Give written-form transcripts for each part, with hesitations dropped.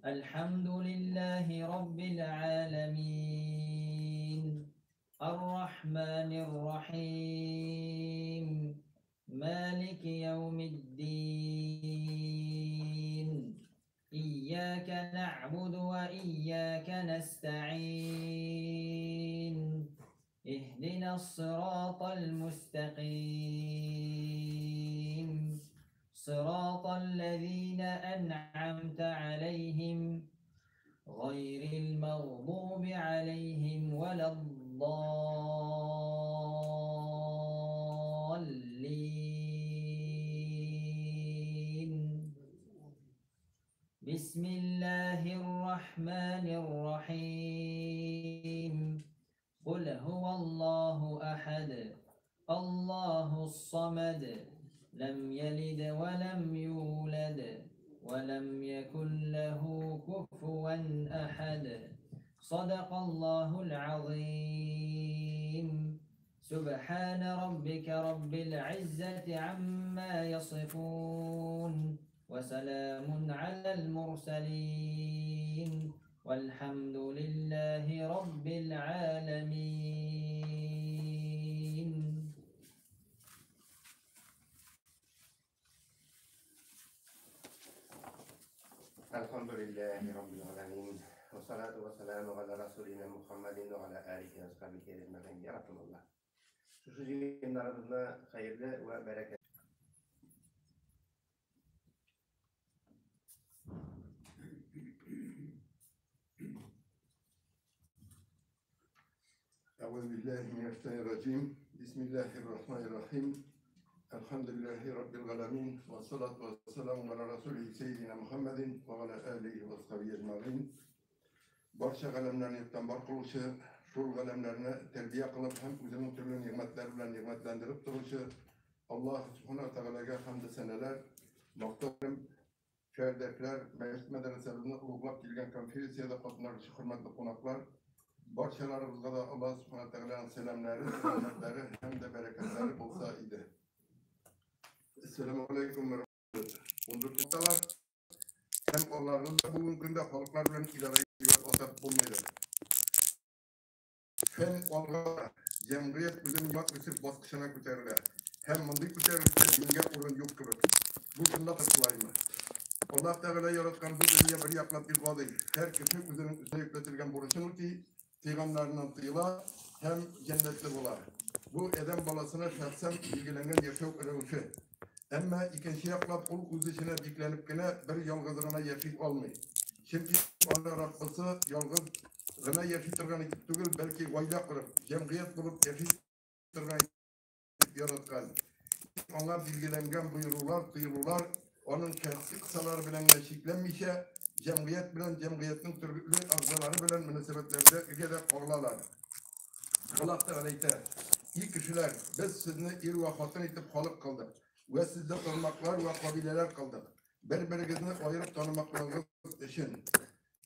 الحمد لله رب العالمين. الرحمن الرحيم. مالك يوم الدين. إياك نعبد وإياك نستعين. اهدنا الصراط المستقيم. صراط الذين أنعمت عليهم غير المغضوب عليهم ولا الضالين. بسم الله الرحمن الرحيم. قل هو الله أحد، الله الصمد، لم يلد ولم يولد ولم يكن له كفوا أحد. صدق الله العظيم. سبحان ربك رب العزة عما يصفون، وسلام على المرسلين، والحمد لله رب العالمين. الحمد لله رب العالمين، والصلاة والسلام على رسولنا محمد وعلى آله وصحبه أجمعين. يا رحم الله. Шушы җыеннарыбызны хәерле вә бәрәкәт. أعوذ بالله من الشيطان الرجيم. بسم الله الرحمن الرحيم. الحمد لله رب العالمين، والصلاة والسلام على رسوله سيدنا محمد وعلى آله وصحبه أجمعين. Барча галәмнәрне юктан бар кылучы, шул галәмнәрне тәрбия кылып һәм үзенең төрле ниғмәтләре белән ниғмәтләндереп торучы Аллаһ Субхана Тәгаләгә хәмд сәнәләр, мактау, шәһәрдәшләр, мәчет мәдрәсәбезне олуглап килгән конференциядә катнашучы хөрмәтле кунаклар, барчаларыбызга да Аллаһ Субхана Тәгаләнең сәламнәре, рәхмәтләре һәм дә бәрәкәтләре булса иде. Әссәламү алейкум ва рахматуллаһ. Һәм аларны да бүгенге көндә халыклар белән идарә итүгә атап булмый. Фән алга җәмгыять үзенең яңа үсеш баскычына күтәрелә. Һәм мондый күтәрелештә дингә урын юк кебек. Бу чынлап та шулаймы? Аллаһ Тәгалә яраткан бу дөнья бер яклап бик гади. Һәр кеше үзенең үзенә йөкләтелгән бурычын үти, тыйганнарыннан тыела һәм җәннәтле була. Бу адәм баласына шәхсән билгеләнгән яшәү рәвеше. Әмма икенче яклап ул үз эченә бикләнеп кенә бер ялгыз гына яши алмый. Чөнки аны Раббысы ялгыз гына яши торган итеп түгел, бәлки гаилә корып, җәмгыять булып яши торган итеп яраткан. Аңа билгеләнгән боерулар, тыелулар аның шәхси кысалары белән генә чикләнмичә, җәмгыять белән җәмгыятьнең төрле әгъзалары белән мөнәсәбәтләрдә дә кагылалар. Аллаһ Тәгалә әйтә: "И кешеләр, без сезне ир вә хатын итеп халык кылдык вә сезне тармаклар вә кабиләләр кылдык, бер-берегезне аерып танымаклыгыгыз өчен."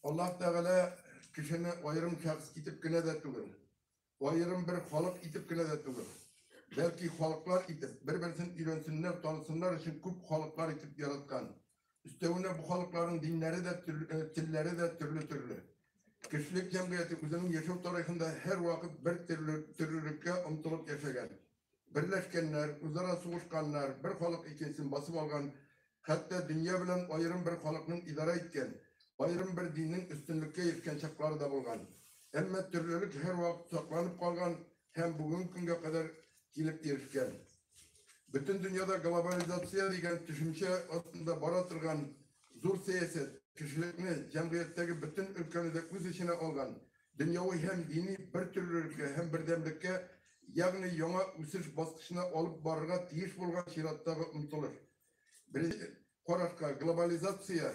Аллаһ Тәгалә кешене аерым шәхес итеп кенә дә түгел, аерым бер халык итеп кенә дә түгел, бәлки халыклар итеп, бер-берсен өйрәнсеннәр, танысыннар өчен күп халыклар итеп яраткан. Өстәвенә бу халыкларның диннәре дә, телләре дә төрле-төрле. Кешелек җәмгыяте үзенең яшәү тарихында һәр вакыт бер төрлелеккә омтылып яшәгән. Берләшкәннәр, үзара сугышканнар, бер халык икенчесен басып алган, хәтта дөнья белән аерым бер халыкның идарә иткән, аерым бер диннең өстенлеккә ирешкән чаклары да булган. Әмма төрлелек һәр вакыт сакланып калган һәм бүгенге көнгә кадәр килеп ирешкән. Бөтен дөньяда глобализация дигән төшенчә астында бара торган зур сәясәт кешелекне җәмгыятьтәге бөтен өлкәне дә үз эченә алган дөньяви һәм дини бер төрлелеккә һәм бердәмлеккә, ягъни яңа үсеш баскычына алып барырга тиеш булган чираттагы омтылыш. Беренче карашка глобализация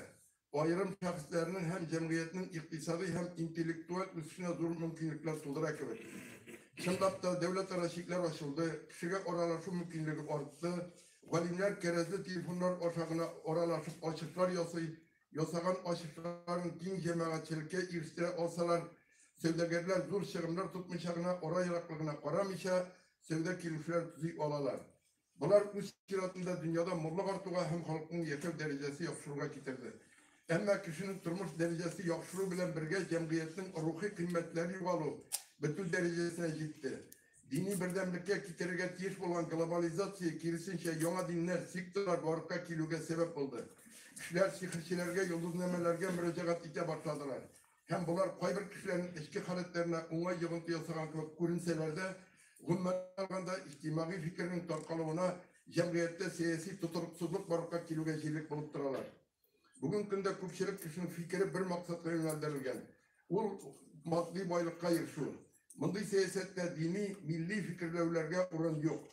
аерым шәхесләрнең һәм җәмгыятьнең икътисади һәм интеллектуаль үсешенә зур мөмкинлекләр тудыра кебек. Чынлап та дәүләтара чикләр ачылды, кешегә аралашу мөмкинлеге артты, галимнәр кәрәзле телефоннар аша гына аралашып ачышлар ясый, ясаган ачышларын киң җәмәгатьчелеккә ирештерә алсалар, сәүдәгәрләр зур чыгымнар тотмыйча гына ара ераклыгына карамыйча сәүдә килешүләр төзи алалар. Болар үз чиратында дөньяда муллык артуга һәм халыкның яшәү дәрәҗәсе яхшыруга китерде. Әмма кешенең тормыш дәрәҗәсе яхшыру белән бергә җәмгыятьнең рухи кыйммәтләре югалу, бетү дәрәҗәсенә җитте. Дини бердәмлеккә китерергә тиеш булган глобализация киресенчә яңа диннәр, секталар барлыкка килүгә сәбәп булды. Кешеләр сихерчеләргә, йолдызнамәләргә мөрәҗәгать итә башладылар. Һәм болар кайбер кешеләрнең эчке халәтләренә уңай йогынты ясаган кебек күренсәләр дә, гомумән алганда, иҗтимагый фикернең таркалуына, җәмгыятьтә сәяси тотрыксызлык барлыкка килүгә җирлек булып торалар. Бүгенге көндә күпчелек кешенең фикере бер максатка юнәлдерелгән. Ул матди байлыкка ирешү. Мондый сәясәттә дини, милли фикерләүләргә урын юк.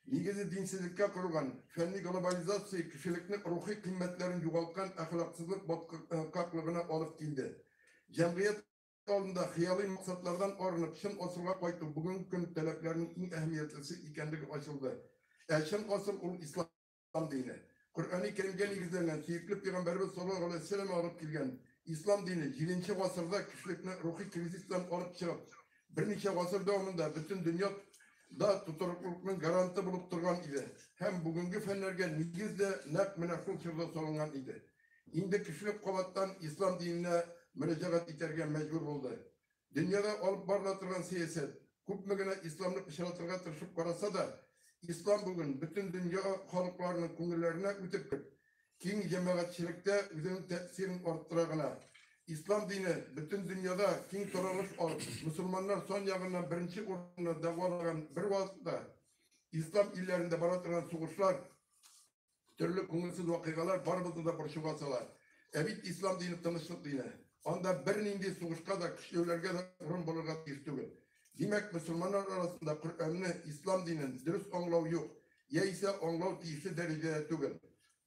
Нигезе динсезлеккә корылган фәнни глобализация кешелекнең рухи кыйммәтләрен югалткан әхлаксызлык баткаклыгына алып килде. Җәмгыять алдында хыялый максатлардан арынып, чын асылга кайту бүгенге көн таләпләренең иң әһәмиятлесе икәнлеге ачылды. Ә чын асыл ул ислам дине. Коръәни Кәримгә нигезләнгән сөекле пәйгамбәребез саллаллаһу алейһи ва сәлләм алып килгән ислам дине 7 гасырда кешелекне рухи кризистан алып чыгып, берничә гасыр дәвамында бөтен дөнья да тотрыклылыкның гаранты булып торган иде. Һәм бүгенге фәннәргә нигез дә нәкъ менә шул чорда салынган иде. Инде кешелек кабаттан ислам диненә мөрәҗәгать итәргә мәҗбүр булды. Дөньяда алып барыла торган сәясәт күпме генә исламны пычратырга тырышып караса да, ислам бүген бөтен дөнья халыкларының күңелләренә үтеп кереп, киң җәмәгатьчелектә үзенең тәэсирен арттыра гына. Ислам дине бөтен дөньяда киң таралыш алып, мөселманнар сан ягыннан беренче урынны дәгъвалаган бер вакытта, ислам илләрендә бара торган сугышлар, төрле күңелсез вакыйгалар барыбызны да борчуга сала. Ә бит ислам дине тынычлык дине. Анда бернинди сугышка да, көчләүләргә дә урын булырга тиеш түгел. Димәк, мөселманнар арасында Коръәнне, ислам динен дөрес аңлау юк, яисә аңлау тиешле дәрәҗәдә түгел.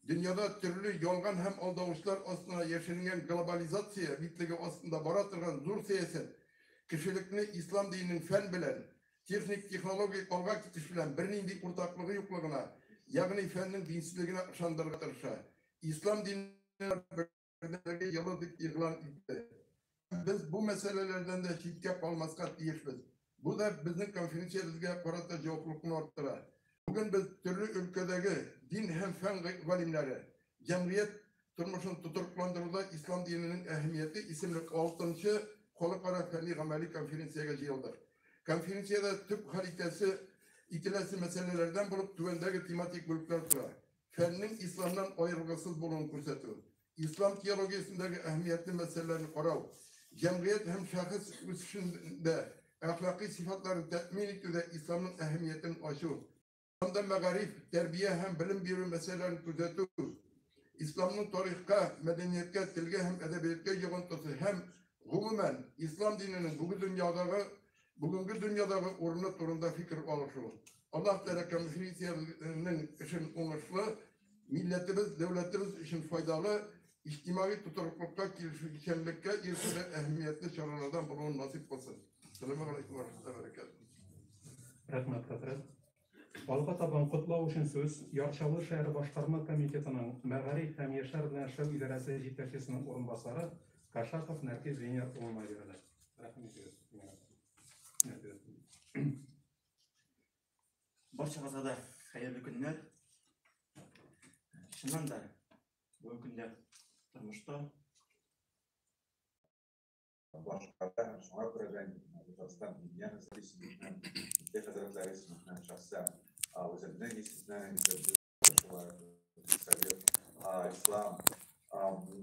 Дөньяда төрле ялган һәм алдавычлар астына яшеренгән глобализация битлеге астында бара торган зур сәясәт кешелекне ислам диненең фән белән, техник технологик алга китеш белән бернинди уртаклыгы юклыгына, ягъни фәннең динсезлегенә ышандырырга тырыша. Ислам дине бердәмлеге елы дип игълан итте. Без бу мәсьәләләрдән дә читкә калмаска тиешбез. Бу да безнең конференциябезгә карата җаваплылыкны арттыра. Бүген без төрле өлкәдәге дин һәм фән галимнәре җәмгыять тормышын тотрыкландыруда ислам диненең әһәмияте исемле 6нчы халыкара фәнни гамәли конференциягә җыелдык. Конференциядә төп хәл итәсе ителәсе мәсьәләләрдән булып түбәндәге тематик бүлекләр тора. Фәннең исламнан аерылгысыз булуын күрсәтү, ислам теологиясендәге әһәмиятле мәсьәләләрне карау, җәмгыять һәм шәхес үсешендә әхлакый сыйфатларын тәэмин итүдә исламның әһәмиятен ачу, исламда мәгариф, тәрбия һәм белем бирү мәсьәләләрен күзәтү, исламның тарихка, мәдәнияткә, телгә һәм әдәбиятка йогынтысы һәм гомумән ислам диненең бүгенге дөньядагы урыны турында фикер алышу. Аллаһ Тәгалә конференциянең эшен уңышлы, милләтебез, дәүләтебез өчен файдалы, иҗтимагый тотрыклыкка, килешүчәнлеккә ирешүдә әһәмиятле чаралардан булуын насыйп кылсын. Ассаламу алейкум ва рахматуллаһи ва баракатуһ. Рәхмәт, хәзрәт. Алга табан котлау өчен сүз Яр Чаллы шәһәре башкарма комитетының мәгариф һәм яшьләр белән эшләү идарәсе җитәкчесенең урынбасары Кашапов Нәркиз Венер улына бирелә. Рәхим итегез. Барчагызга да хәерле көннәр. Чыннан да бүгенге көндә тормышта башкарда һәм шуңа күрә дә Татарстан Диния нәзарәте исеменнән, Мөфти хәзрәтләре исеменнән шәхсән үземнең исемнән шулай совет ислам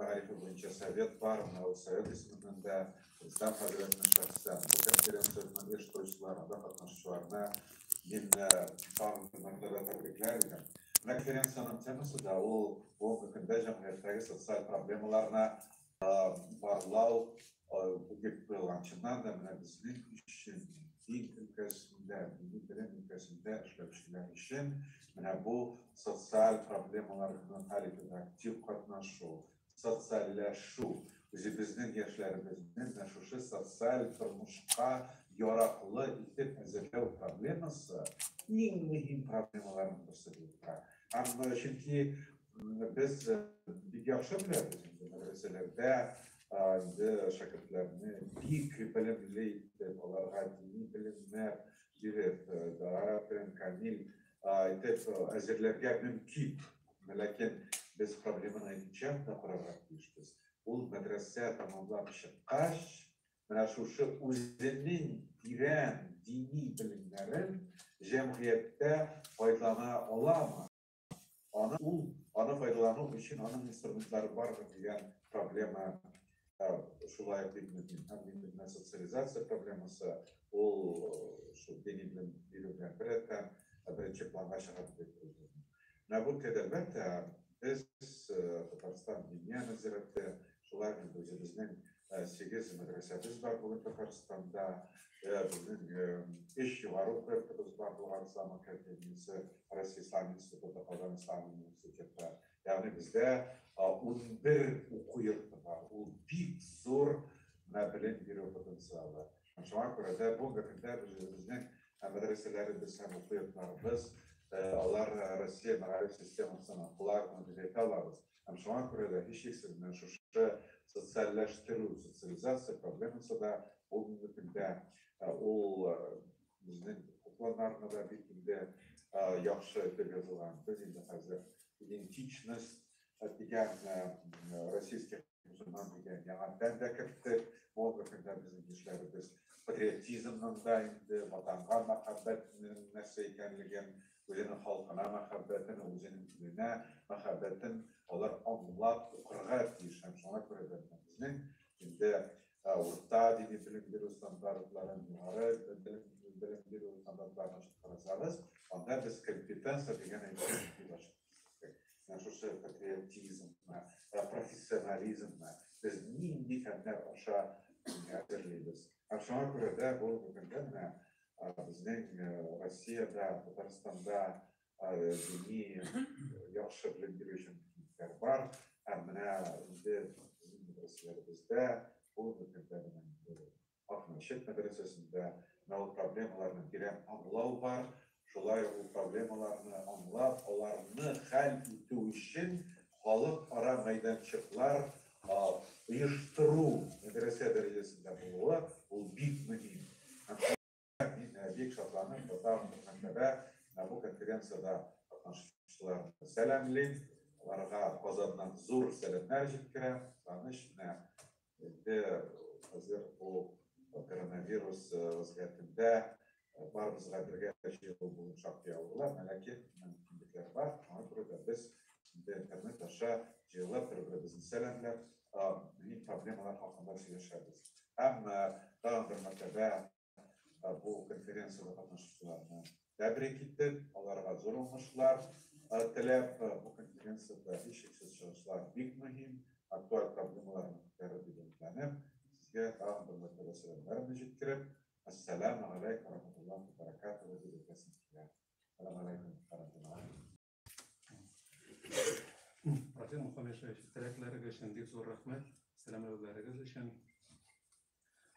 мәгарифе буенча совет бар, менә ул совет исеменнән дә Рөстәм хәзрәтнең шәхсән бу конференцияне оештыручылар, анда катнашучыларны мин тагын бер мәртәбә тәбрикләр идем. Менә конференциянең темасы да ул бүгенге көндә җәмгыятьтәге социаль проблемаларны барлау дип куелган. Чыннан да менә безнең өчен дин өлкәсендә, дини белем өлкәсендә эшләүчеләр өчен менә бу социаль проблемаларны хәл итүдә актив катнашу, социальләшү, үзебезнең яшьләребезне менә шушы социаль тормышка яраклы итеп әзерләү проблемасы иң мөһим проблемаларның берсе булып тора. Һәм чөнки без бик яхшы беләбез инде мәдрәсәләрдә инде шәкертләрне бик белемле итеп, аларга дини белемнәр биреп, дара белән камил итеп әзерләргә мөмкин. Ләкин без проблеманы икенче якта карарга тиешбез. Ул мәдрәсә тәмамлап чыккач, менә шушы үзенең тирән дини белемнәрен җәмгыятьтә файдалана аламы? Аны ул аны файдалану өчен аның инструментлары бармы дигән проблема шулай ук бик мөһим. Һәм инде менә социализация проблемасы ул шул дини белем бирү белән беррәттән беренче планга чыга дип әйтеп. Менә бу өлкәдә, әлбәттә, без Татарстан Диния нәзарәте, шулай ук инде үзебезнең 8 мәдрәсәбез бар бүген Татарстанда, безнең 3 югары уку йортыбыз бар, Болгар Ислам академиясе, Россия Ислам институты, Казан Ислам университеты. Ягъни бездә 11 уку йорты бар. Ул бик зур менә белем бирү потенциалы. Һәм шуңа күрә дә бүгенге көндә без үзебезнең мәдрәсәләребез һәм уку йортларыбыз, алар Россия мәгариф системасына колак дип әйтә алабыз. Һәм шуңа күрә дә һичшиксез менә шушы социальләштерү, социализация проблемасы да бүгенге көндә ул безнең планнарына да бик инде яхшы итеп язылган. Без инде хәзер идентичность дигән российский мусульман дигән яңа фән дә керттек. Бүгенге көндә безнең яшьләребез патриотизмның да инде ватанга мәхәббәтнең нәрсә икәнлеген, үзенең халкына мәхәббәтен, үзенең теленә мәхәббәтен алар аңлап укырга тиеш. Һәм шуңа күрә дә безнең инде урта дини белем бирү стандартларын, югары белем бирү стандартларын ачып карасагыз, анда без компетенция дигән әйберне бик ачык. Менә шушы патриотизмны, профессионализмны без нинди фәннәр аша әзерлибез. Һәм шуңа күрә дә бүгенге көндә менә безнең Россиядә, Татарстанда дини яхшы белем бирү өчен мөмкинлекләр бар. Һәм менә инде безнең мәдрәсәләребездә бүгенге көндә менә Ак мәчет мәдрәсәсендә менә ул проблемаларны тирән аңлау бар. Шулай ук ул проблемаларны аңлап, аларны хәл итү өчен халыкара мәйданчыклар оештыру мәдрәсә дәрәҗәсендә булуы ул бик мөһим. Һәм мин бик шатланып, тагын бер мәртәбә бу конференциядә катнашучыларны сәламлим. Аларга Казаннан зур сәламнәр җиткерәм. Таныш менә инде хәзер бу коронавирус вазгыятендә барыбызга бергә җыелу бүген шактый авырлар, ләкин мөмкинлекләр бар. Шуңа күрә дә без инде интернет аша җыелып, бер-беребезне сәламләп, мөһим проблемалар хакында сөйләшәбез. Һәм тагын бер мәртәбә бу конференциядә катнашучыларны тәбрик итеп, аларга зур уңышлар теләп, бу конференциядә һичшиксез чыгышлар бик мөһим, актуаль проблемаларны күтәрер дип өметләнеп, сезгә тагын бер мәртәбә сәламнәремне җиткереп, Ассаламу алейкум ва рахматуллахи ва баракатуху дип әйтәсем килә. Ассаламу алейкум ва рахматуллахи. Рафил Мухаммедшевич, теләкләрегез өчен бик зур рәхмәт, сәламләүләрегез өчен.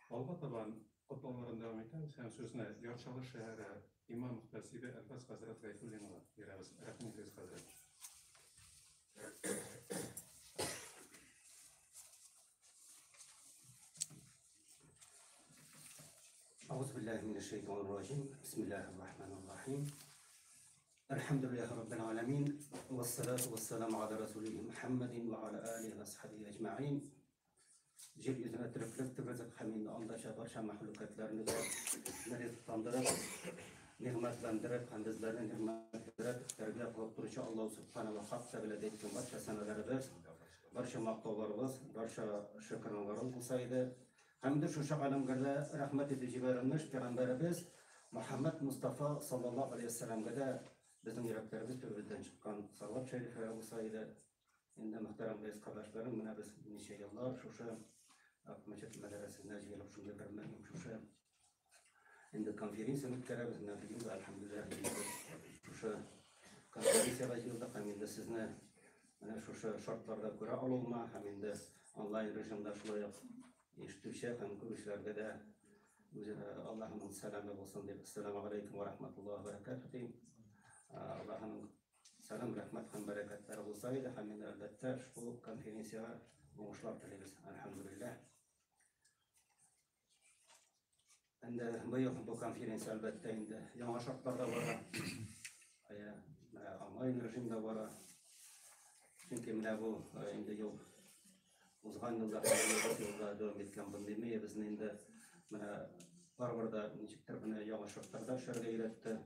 Алга табан котлауларын дәвам итәбез һәм сүзне Яр Чаллы шәһәре имам мөхтәсибе Әлфәс хәзрәт Гайфуллинга бирәбез. Рәхим итегез, хәзрәт. أعوذ بالله من الشيطان الرجيم. بسم الله الرحمن الرحيم. الحمد لله رب العالمين، والصلاة والسلام على رسوله محمد وعلى آله وصحبه أجمعين. Җир йөзенә тереклек тергезеп һәм инде андача барча мәхлукатларны да ризыкландырып, нигъмәтләндереп һәм безләрне нигъмәтләндереп, тәрбия кылып торучы Аллаһ Субхана ва Хак Тәгалә әйткән барча сәнәләребез, барча мактауларыбыз, барча шөкранларыбыз булса иде. Һәм инде шушы галәмгә дә рәхмәт итеп җибәрелмеш пәйгамбәребез Мөхәммәд Мустафа саллаллаһу алейһи ва сәлләмгә дә безнең йөрәкләребез төбебездән чыккан салават шәрифләре булса иде. Инде мөхтәрәм рәис кардәшләрем, менә без ничә еллар шушы Ак мәчет мәдрәсәсенә җыелып шундый бер мөһим шушы инде конференция үткәрәбез. Менә бүген дә әлхәмдүлилләһ шушы конференциягә җыелдык һәм инде сезне менә шушы шартларда күрә алуыма һәм инде онлайн режимда шулай ук ишетүче һәм күрүчеләргә дә үзе Аллаһының сәламе булсын дип, ассаламу алейкум ва рахматуллаһи ва баракатуһ дим. Аллаһының сәлам, рәхмәт һәм бәрәкәтләре булса иде һәм инде әлбәттә шул конференциягә уңышлар телибез. Әлхәмдүлилләһ. Инде быел бу конференция әлбәттә инде яңа шартларда бара. Әйе, онлайн режимда бара. Чөнки менә бу инде ел Узган елда һәм елда дәвам иткән пандемия безне инде менә барыбер дә ничектер менә яңа шартларда эшләргә өйрәтте.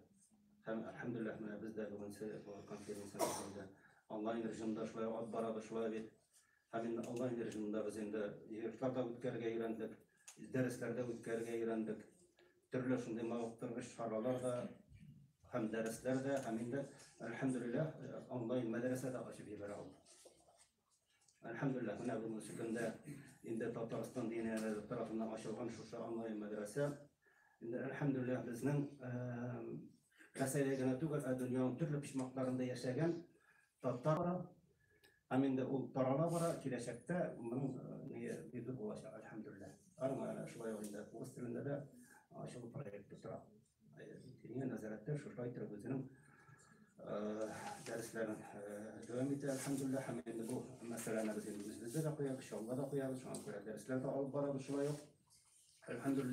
Һәм әлхәмдүлилләһ менә без дә бүгенге бу конференцияне онлайн режимда шулай алып барабыз шулай бит. Һәм инде онлайн режимда без инде йортлар да үткәрергә өйрәндек, дәресләр дә үткәрергә өйрәндек. Төрле шундый мавыктыргыч чаралар да һәм дәресләр дә һәм инде әлхәмдүлилләһ онлайн мәдрәсә дә ачып җибәрә алдык. Әлхәмдүлилләһ, менә бүгенге көндә инде Татарстан Диния нәзарәте тарафыннан ачылган шушы онлайн мәдрәсә. Инде әлхәмдүлилләһ безнең Рәсәйдә генә түгел, ә дөньяның төрле почмакларында яшәгән татар һәм инде ул тарала бара, киләчәктә моның бик зур булачак, әлхәмдүлилләһ. Һәм шулай ук инде урыс телендә дә ачылу проекты тора. Диния нәзарәте шушылай итеп үзенең дәресләрен дәвам итә, әлхәмдүлилләһ. Һәм инде бу мәсьәләне без инде үзебездә дә куябыз, Чаллыда да куябыз, шуңа күрә дәресләр дә алып барабыз шулай ук. Әлхәмдүлилләһ.